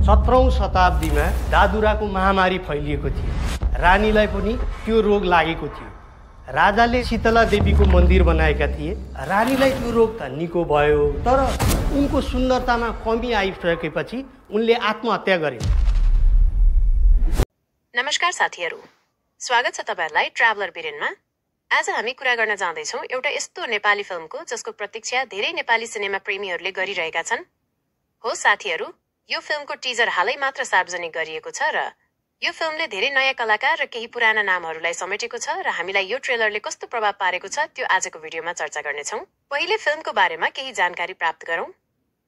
17औं शताब्दीमा दादुराको महामारी फैलिएको थियो। रानीलाई पनि त्यो रोग लागेको थियो। राजाले शीतला देवीको मन्दिर बनाएका थिए। रानीलाई त्यो रोग त निको भयो, तर उनको सुन्दरतामा कमी आइसकेपछि उनले आत्महत्या गरिन्। नमस्कार साथीहरू, स्वागत छ तपाईहरुलाई ट्राभलर बिरेनमा। आज हामी कुरा गर्न जाँदैछौँ एउटा यस्तो नेपाली फिल्मको जसको प्रतीक्षा धेरै नेपाली सिनेमा प्रेमीहरूले गरिरहेका छन्। हो साथीहरू, यो फिल्मको टिजर हालै मात्र सार्वजनिक गरिएको छ र यो फिल्मले धेरै नयाँ कलाकार र केही पुराना नामहरूलाई समेटेको छ र हामीलाई यो ट्रेलरले कस्तो प्रभाव पारेको छ त्यो आजको भिडियोमा चर्चा गर्नेछौँ। पहिले फिल्मको बारेमा केही जानकारी प्राप्त गरौँ।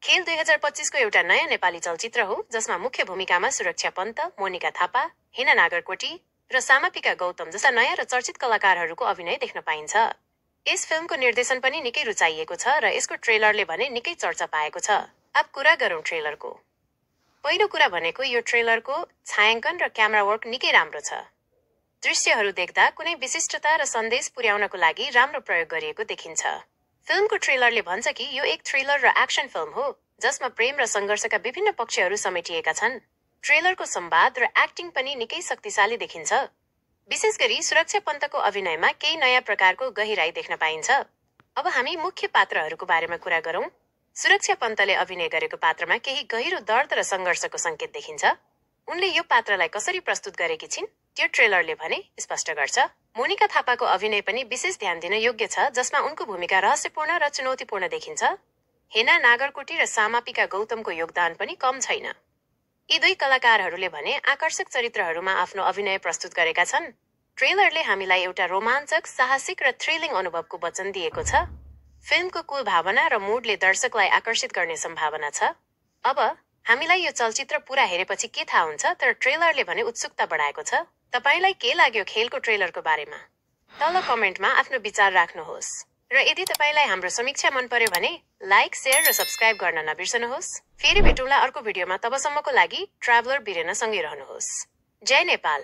खेल 2025 को एउटा नयाँ नेपाली चलचित्र हो जसमा मुख्य भूमिकामा सुरक्षा पन्त, मोनिका थापा, हेना नागरकोटी र सामापिका गौतम जस्ता नयाँ र चर्चित कलाकारहरूको अभिनय देख्न पाइन्छ। यस फिल्मको निर्देशन पनि निकै रुचाइएको छ र यसको ट्रेलरले भने निकै चर्चा पाएको छ। अब कुरा गरौँ ट्रेलरको। पहिलो कुरा भनेको यो ट्रेलरको छायाङ्कन र क्यामेरा वर्क निकै राम्रो छ। दृश्यहरू देख्दा कुनै विशिष्टता र सन्देश पुर्याउनको लागि राम्रो प्रयोग गरिएको देखिन्छ। फिल्मको ट्रेलरले भन्छ कि यो एक थ्रिलर र एक्सन फिल्म हो जसमा प्रेम र सङ्घर्षका विभिन्न पक्षहरू समेटिएका छन्। ट्रेलरको संवाद र एक्टिङ पनि निकै शक्तिशाली देखिन्छ। विशेष गरी सुरक्षा पन्तको अभिनयमा केही नयाँ प्रकारको गहिराई देख्न पाइन्छ। अब हामी मुख्य पात्रहरूको बारेमा कुरा गरौँ। सुरक्षा पन्तले अभिनय गरेको पात्रमा केही गहिरो दर्द र सङ्घर्षको सङ्केत देखिन्छ। उनले यो पात्रलाई कसरी प्रस्तुत गरेकी छिन् त्यो ट्रेलरले भने स्पष्ट गर्छ। मोनिका थापाको अभिनय पनि विशेष ध्यान दिन योग्य छ जसमा उनको भूमिका रहस्यपूर्ण र चुनौतीपूर्ण देखिन्छ। हेना नागरकोटी र सामापिका गौतमको योगदान पनि कम छैन। यी दुई कलाकारहरूले भने आकर्षक चरित्रहरूमा आफ्नो अभिनय प्रस्तुत गरेका छन्। ट्रेलरले हामीलाई एउटा रोमाञ्चक, साहसिक र थ्रिलिङ अनुभवको वचन दिएको छ। फिल्मको कुल भावना र मुडले दर्शकलाई आकर्षित गर्ने सम्भावना छ। अब हामीलाई यो चलचित्र पूरा हेरेपछि के थाहा हुन्छ, तर ट्रेलरले भने उत्सुकता बढाएको छ। तपाईलाई के लाग्यो खेलको ट्रेलरको बारेमा? तल कमेन्टमा आफ्नो विचार राख्नुहोस्। र यदि तपाईलाई हाम्रो समीक्षा मन पर्यो भने लाइक, शेयर र सब्स्क्राइब गर्न नबिर्सनुहोस्। फेरि भेटौँला अर्को भिडियोमा। तबसम्मको लागि ट्राभलर बिरेन सँगै रहनुहोस्। जय नेपाल।